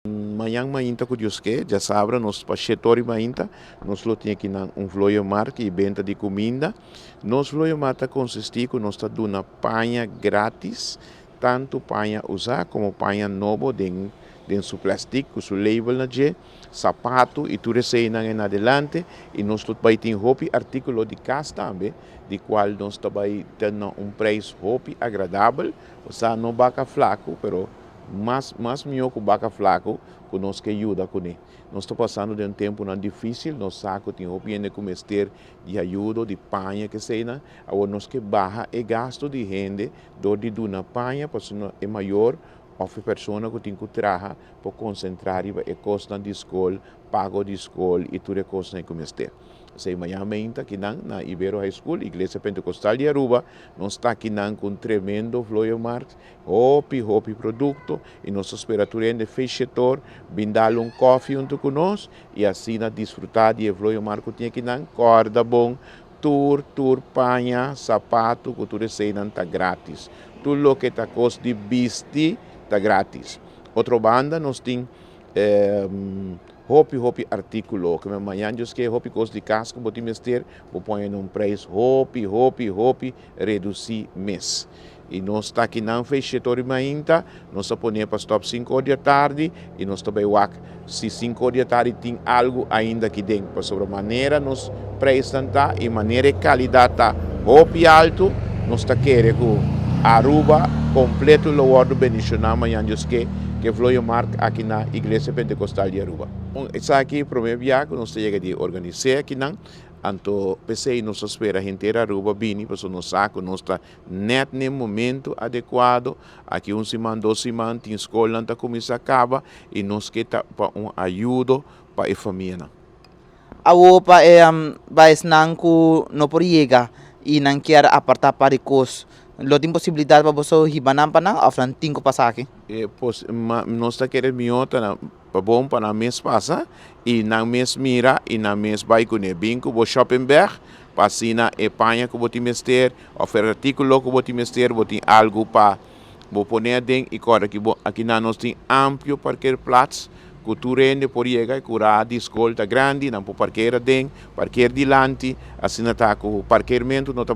Mañan mainta, ku Dios ke, djasabra, nos pa 7'or di mainta, nos lo tin akinan un vlooienmarkt i benta di kuminda. Nos vlooienmarkt ta konsistí ku nos ta duna paña gratis, tantu paña usá komo paña nobo den su plastic, ku su label na dje, sapatu i tur eseinan en adelante. I nos lo bai tin hopi artíkulo di kas tambe, di kual nos ta bai tin un preis hopi agradabel, osea no baka flaku, pero mas mihó ku baka flaku, ku nos ke yuda kuné. Nos ta pasando den un tempunan difísil, nos sa ku tin hopi hende ku mester di ayudo, di paña ku eseinan. Awor nos ke baha e gastu di hende dor di duna paña, pasobra e mayor òf e persona ku tin ku traha por konsentrá riba e kosnan di skol, pago di skol i tur e kosnan ku mester. P'esei mañan mainta akinan na Ibero High School, Iglesia Pentecostal di Aruba, nos ta akinan ku un tremendo vlooienmarkt, hopi, hopi produkto i nos ta spera tur hende fo'i 7'or bin dal un kòfi huntu ku nos i asina disfrutá di e vlooienmarkt ku tin akinan. Kòrda bon, tur paña, sapatu ku tur eseinan ta gratis. Tur loke ta kos di bisti ta gratis. Otro banda nos tin hopi, hopi artíkulo, ku mañan, Dios ke, hopi kos di kas ku bo tin mester, bo pone un preis hopi, hopi, hopi redusí mes. I nos ta akinan fo'i 7'or di mainta, nos ta pone pa stòp 5'or di atardi i nos ta bai wak si 5'or di atardi tin algu ainda aki den. Pasobra manera nos preisnan ta i manera e kalidat ta hopi altu, nos ta kere ku Aruba kompleto lo wòrdu bendishoná mañan, Dios ke, ku vlooienmarkt aki na Iglesia Pentecostal di Aruba. Esaki promé biaha ku nos ta yega di organisá akinan, anto p'esei nos ta spera henter Aruba bini, pasobra nos sa ku nos ta net na momento adekuado. Aki un siman, 2 siman, tin skolnan ta kuminsá kaba i nos ke ta pa un ayudo pa e famianan. Awo pa e pa esnan ku no por yega i nan kier apartá pa kos. Lo tin posibilidat pa boso hiba nan pa nan òf nan tin ku pasa aki? Pos, nos ta kere mihó ta na, pa bon pa nan mes pasa i nan mes mira i nan mes bai kuné. Bin ku bo shopping bag, pa asina e paña ku bo tin mester, òf e artíkulo ku bo tin mester, bo tin algu pa bo pone aden. I kòrda ku bo akinan nos tin amplio parkeerplaats ku tur hende por yega i kurá di skol ta grandi, nan por parkeer aden, parkeer dilanti, asina ta ku parkeermentu no ta.